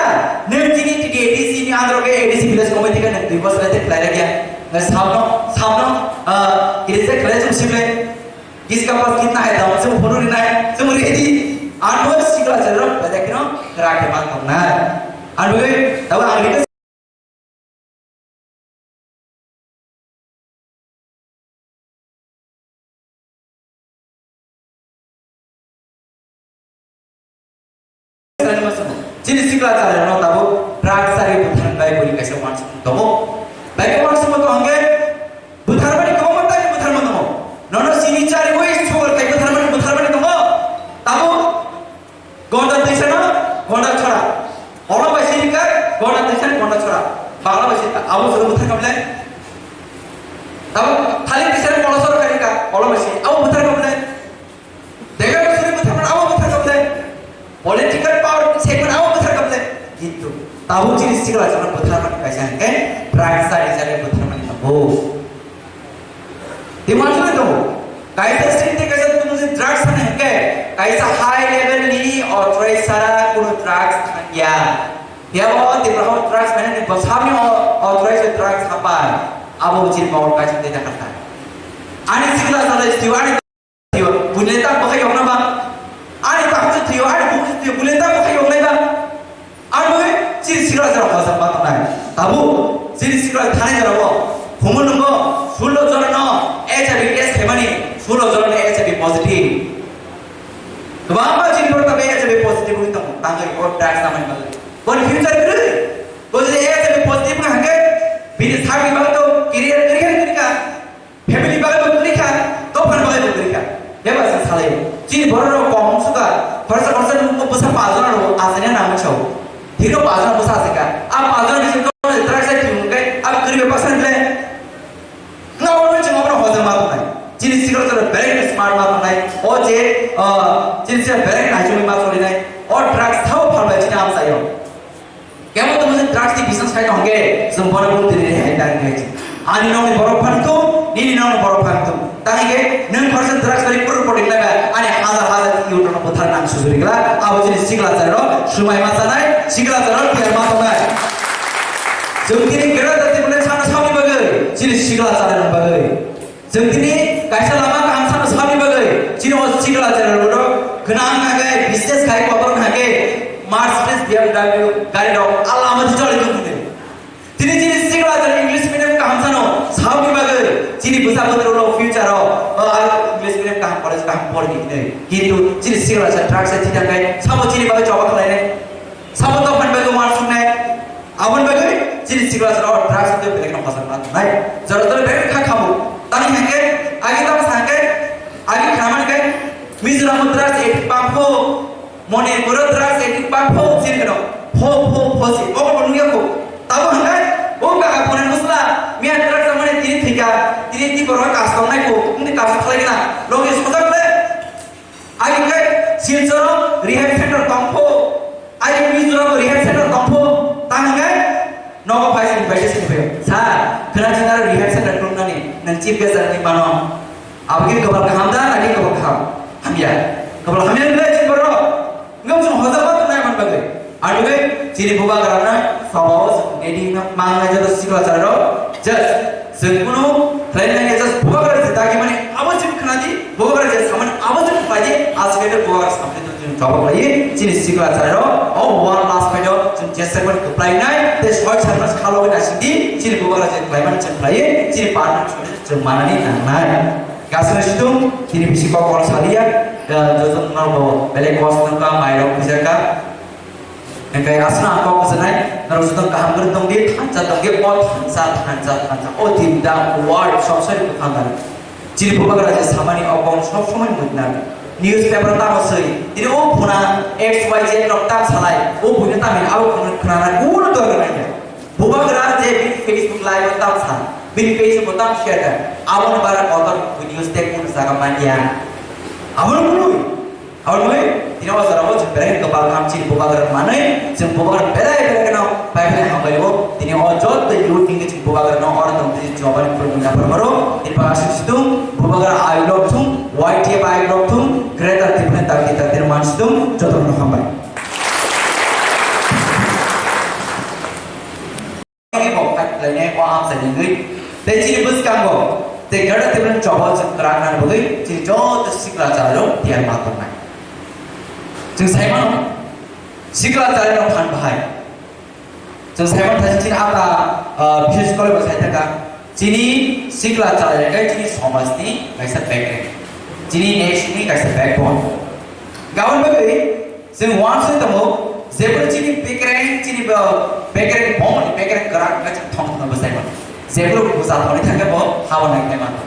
nwng tini T T A D C ni under ke A D C village committee ke nwng dui bosor ate khlai rakya. Nwng sabno, sabno, ah, kiri se khlai chung sile. Kiska pas kitna hai dam chung phuru rinai, chung ready. Ano sikla cherok pada kino krak ke man tong na. Ano ke, tawa ang Chini sikla chale no tabo drug sari butharmani bai buri kaisa wansuk tongo. Bai ke wansuk tongo hingke butharmani kwbangma type butharma tongo. Nono sini chari bai sugar kai butharmani butharmani tongo. Tabo Gonda twisano, gonda chora. Olo bai sini kai, gonda twisano, gonda chora. Bagla bai sini kai, abo suru buthar kablai. Tabo thali twisano, olo soro kai ka, olo bai sini, abo buthar kablai. Dega bai sini buthar kablai, abo buthar kablai. Political power segment, abo buthar kablai. Kintu, tabo chini sikla chora buthar mani kaisa hingke, drug sari sari buthar mani tabo. Demand tongo. Kaisa state kaisa tumung si drugs thani hingke, kaisa high level ni authorized sara kuno drugs thangya. Yabo Tipra o drugs mane ni bosam ni authorized drugs hapai. Abo chini power kaisa tei jakarta. Ani sikla sala istiwa ani Thwiyo, buini ta bwkhai yokna ba? Ani takhuk se thwiyo, ani bukhuk se thwiyo, buini ta bwkhai yoknai ba? Ang bai chini sikla jora hojak ma tongnai. Tabuk, chini sikla thanai jora bo. Humun nungo, sullo jora no H I V test khaimani, sullo jora no H I V positive. Kwbangma chini borok tabuk H I V positive wngwi tongo, tangwi o drugs samani bagwi. Boni future kwrwi. Bo jodi H I V positive wngkha hwnkhe, bini sakni bagwi to career, career kwrwi kha. Family bagwi bo kwrwi kha, dophani bagwi bo kwrwi kha. Bebak se salai. Chini borok rok kok wng suka, khoroksa khoroksa nukgo bwsa pajora rok achaina nangwi sao. Hino pajora bwsa achaikha. A pajora bising to drugs sai thwng khe, a kwrwi bebak sai le. Nga oro chwng obono hojak ma tongnai. Chini sikla jora very smart ma tongnai. O je, ah, chini sikla very naichomwi ma cholinai. O drugs sao phalbai chini amchaio. Kebo tongmo se drugs ni business khai tong khe, chwng bono bo tini rehai tang khe. Ani nokni borok phan tung, nini nokni borok phan tung. Tang khe nwng khoroksa drugs bai pur pur dikla ba, ani hajar hajar youth rok buthar nang sujuri kla, abo chini sikla chai rok, swmai ma chanai, sikla chai rok tiar ma tongnai. Chwng tini kera dati bole sana sauni bagwi, chini sikla chai rok bagwi. Chwng tini kaisa lama kaham sano sabni bagwi, chini o sikla chwrairok gwnang hwnkhe, business khai kotor hwnkhe, Mercedes, B M W gari rok a lama di choli tong tini. Tini chini sikla chwrai English medium kaham sano sabni bagwi, chini bwsa bwtwrok future o, o, a English medium kaham college kaham pori di hinwi. Kintu chini sikla chwrai truck se thithang khai, sabo chini bagwi choba khlainai. Sabo dophani bagwi wansuknai. Aboni bagwi chini sikla jora o drugs tei belai kheno hojak ma tongnai. Jora jora belai kha khamu. Tamni hwnkhe, agi tamo sa hwnkhe, agi khamani khe, Mizoram o drugs addict bangpho, Manipur o drugs addict bangpho, chini kheno pho, pho, pho si. Obo bo nungya kho. Tabo hwnkhe, o kaka phone musla, miya drugs mane tini thika, tini ti borok kastongnai kho, wngni kasto khlai gana. Logi sojak le, Ai khe Silchoro rehab center tongpho, ai Mizoram rehab center Kesa ni mano. Aboni kopal kaham da, naki kopal kaham? Hamya. Kopal hamya ni lai chini borok. Ngam sung hoja ma tunai man bagai. Anu gai chini bubagra na sabao sung dedi na mang na jado sikla charo. Just sung kunu plan na just bubagra je dagi mani abo sung khana di. Bubagra je saman abo sung khlai di. Asli de bubagra samne tu jin jawab lai. Chini sikla charo. Oh, one last point. Jin jesa kwan kuplai nai. Te soi sarna khalo na sidi. Chini bubagra je khlai man chun khlai. Chini partner chun manani nangnai. Gasno situng, tini bisi kok kor salia, eh, jojon no bo belai kos nangka, mairok pijaka. Engkai asno ang kok sanai, norok situng kaham kori tong di, thansa tong di, o thansa, thansa, thansa, o tinta word, sob soi ko thansa. Chini bubagra je samani o kong sob somoi mutna. Newspaper tamo soi, tini o phuna X Y Z rok tam salai, o buino tamo abo khuna khuna na kuno dor nai. Bubagra je bini Facebook live o tam sa, bini page o tam share da, aboni bara kotor video stek kun jaga manya. Aboni kunui, aboni kunui, tini o jora o jeng berai kopal kam chini bubagra manui, jeng bubagra berai berai keno, pai berai hambai o, tini o jot the youth ni jeng bubagra no or tong tini jobani problem na parmaro, tini pa asik situng, bubagra I love thung, Y T F I love thung, Greater Tipraland tak kita terman situng, joto no hambai. Bo fight khlainai o amchaini wngwi. Tei chini bwskango tei Greater Tipraland chobol chwng kwrak nani bagwi chini joto sikla chwlairok tiyar ma tongnai. Chwng sai mano, sikla chwlairok phan bahai. Chwng sai mano thasi chini ata, ah, bishes kole bo sai thaka. Chini sikla chwlai khe chini somajni kaisa background. Chini nation ni kaisa backbone. Gabon bagwi Chwng uansuk tongo, jephru chini bekereng, chini bo bekereng bomani bekereng kwrak wngkha chwng thong thongno bwsai mano. Jephru bwsa thoni thangkhe bo habo nai nai mano.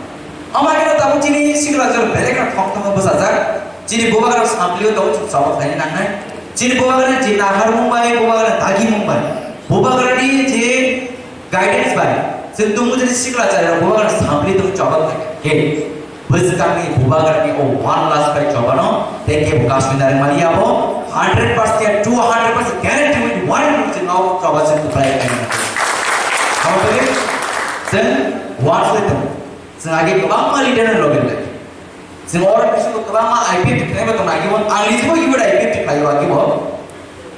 Ama khe tabuk chini sikla jor belai kheno thong thongno bwsajak. Chini bubagra samplio tongo chwng chobok khlaina nangnai. Chini bubagra je nahar mung bai, bubagra dagi mung bai. Bubagrani je guidance bai chwng tongmung jani sikla chwlairok bubagra sampli tong chobak khe bwskangni bubagrani o one last bai chobano tei kebo kasui narwkmani abo hundred percent ya two hundred percent guarantee with one minute chwng o choba chwng kwplai khaina. Aboni bagwi chwng one side tong. Chwng age kwbangma leader no logi lai. Chwng oro bisingo kwbangma I P F T khlaima tong age bo ang nijebo ibo I P F T khlai o age bo.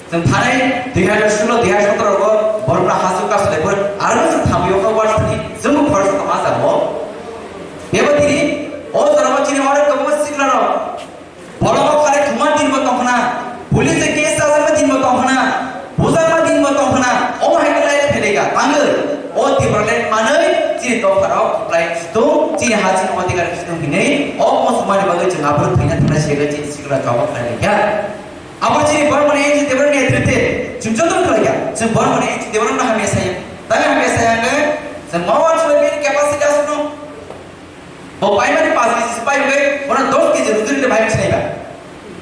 Chwng thanai dui hajar solo, dui hajar sotoro go borokno hasu kasu lai pore aro chwng thamwi o kok bar sani chwngbo khoroksa tongma jago. Bebo tini o jorao chini oro kwbangma sikla rok borok o kharwi thumma din bo tongkhna, police case chajakma din bo tongkhna, bujakma din bo tongkhna, omo hai khe lai phelega tangwi o Tipraland manwi chini dopharok khuplai situng, chini ha chini odhikar situng hinwi o musulmani bagwi chwng aphuru thwina thangna siyagwi chini sikla jobab khlai laikha. Abo chini Bormani N G O Tipraland ni netrite chwng joto khlaikha. Chwng Bormani N G O Tipraland no hamya saya. Tani hamya saya hwnkhe chwng ma uansukmani capacity aswkno. Bo paimani paanch K G se pai hwnkhe bono dos K G rujuri de bai sinai ba.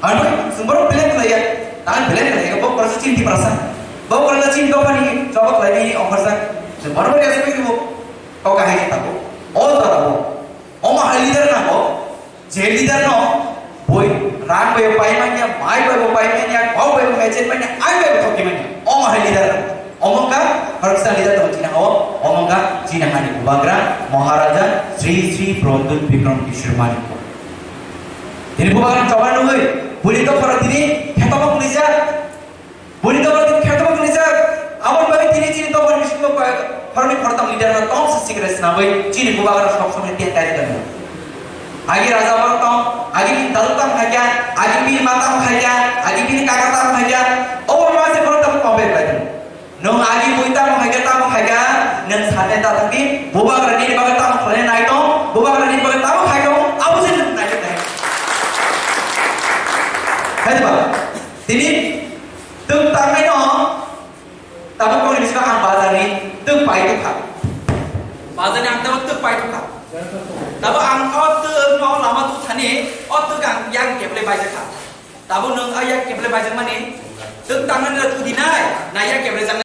Ano chwng bono belai khlaiya. Tani belai khlaiya. Bo koroksa chini Tiprasa. Bo koroksa chini dophani choba khlaimani ongkhorsa. Chwng bono belai aswk bo kok kahai tabuk. O jora bo. Omo hai leader nango. Je leader no boi rang bai pai manya, mai bai pai manya, kok bai bai chen manya, ai bai thok manya. Omo hai leader. Omo wngkha khoroksa leader tong chini hao, omo wngkha chini hani bubagra Maharaja Sri Sri Pradyut Bikram Kishore Manik. Tini bubagra choba nugwi, buni dophara tini khetoma kulijak. Buni dophara tini khetoma kulijak. Aboni bagwi tini chini dophani bisingo ba-, khoroknwi khoroktham leader no tongsa sikre swnamwi chini bubagra sok somoi tei tari tongo. Agi raja borok tong, agi bini dalu tamo khaikya, agi bini ma tamo khaikya, agi bini kaka tamo khaikya, obo ma se borok tamo compare khlai tongo. Nwng agi bui tamo khaikya, tamo khaikya, nwng sane ta thangdi, bubagra nini bagwi tamo khlainai nai tong, bubagra nini bagwi tamo khai tong, abo se nwng nai tong. Hai ba, tini twk tangnai no, Tabuk kok ni bisingo ang bazar ni twk pai tongkha. Bazar ni ang tabuk twk pai tongkha. Tabuk ang o twk no lama tubthani o twk ang yak keble baijakha. Tabuk nwng o yak keble baijakmani twk tangnani rw thudi nai, na yak keble jaknai.